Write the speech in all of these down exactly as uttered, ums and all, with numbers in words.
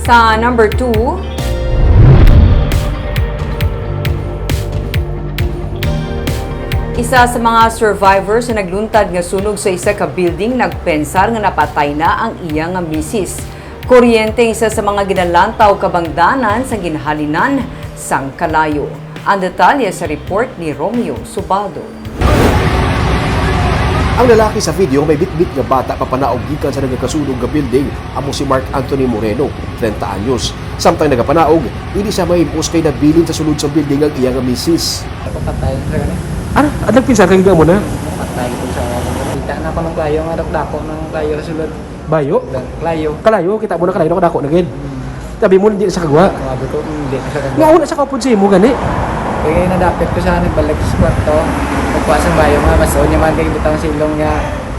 Sa number two, isa sa mga survivors sa nagluntad nga sunog sa isa ka building nagpensar nga napatay na ang iya nga misis. Kuryente ang isa sa mga ginalantaw kabangdanan sa ginhalinan sang kalayo. Ang detalye sa report ni Romeo Subaldo. Ang lalaki sa video may bitbit nga bata papanaog gikan sa nagakasunog nga building amo si Mark Anthony Moreno, treinta anyos. Samtang nagapanaog, ini siya mahimos kay nabilin sa sulod sang building ang iya nga misis. Patay na siya gani. Ano? At nagpinsar kay mo na? Patay ko sa kita na ko ng klayo nga dako ng klayo sulod. Bayo? Klayo. Kalayo, kita mo na kalayo, nakadako na gid. Sabi mo, hindi na sa kagwa. Sabi ko, hindi na siya Nga wala sa kaupod sa imo gani. Kaya nadapit ko siya, nagbalik sa kwarto. Nagkuha sa bayo nga, mas niya man kay butang silong niya.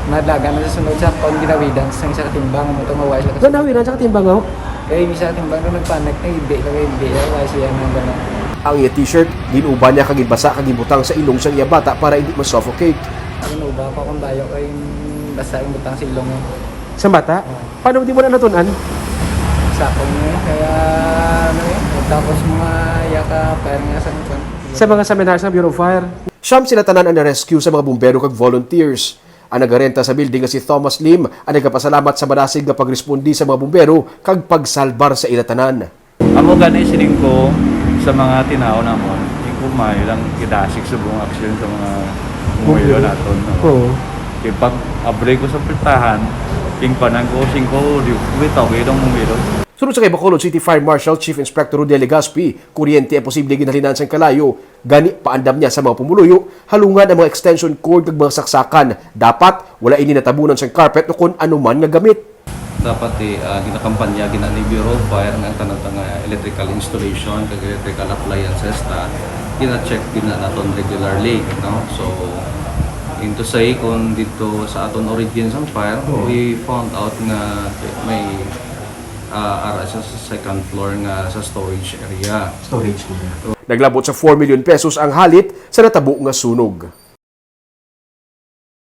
Nadlagan na sa sunod sa kon ginawidan sa isa katimbang mo to maway siya. Ganawiran sa katimbang ako. Kaya yung isa katimbang ko nagpanik na hindi lang hindi lang wala siya nang gano'n. Ang iya t-shirt, ginuba niya kag gibasa kag gibutang sa ilong sang iya bata para hindi ma-suffocate. Ano ba ako kung bayo kay basta yung butang silong niya. Sa bata? Paano di mo na natunan? Sa akong niya, kaya ano eh, tapos mga yaka parang nga sa nagkuhan. Sa mga seminar sa Bureau of Fire. Siyam sila tanan ang na-rescue sa mga bumbero kag volunteers. Ang nagarenta sa building nga si Thomas Lim ang nagapasalamat sa madasig nga pagresponde sa mga bumbero kag pagsalbar sa ila tanan. Amo gani siling ko sa mga tinaw namon, igumay lang kidasig subong aksyon sa mga bumbero naton. No? Oo. Kay pag abri ko sa pultahan, king panan ko singko, di bitaw kay dong bumbero. Sunod sa kay Bacolod City Fire Marshal Chief Inspector Rudy Legaspi, kuryente ang posible ginhalinan sang kalayo, gani paandam niya sa mga pumuluyo, halungan ang mga extension cord kag mga saksakan. Dapat wala ini natabunan sang carpet o kon anuman nga gamit. Dapat ti uh, ginakampanya gina ni Bureau of Fire nga ang tanan nga electrical installation kag electrical appliances ta gina-check gina naton regularly, no? So into say kung dito sa aton origin sang fire, we found out nga may uh, ara sa second floor nga sa storage area. Storage area. Naglabot sa four million pesos ang halit sa natabo nga sunog.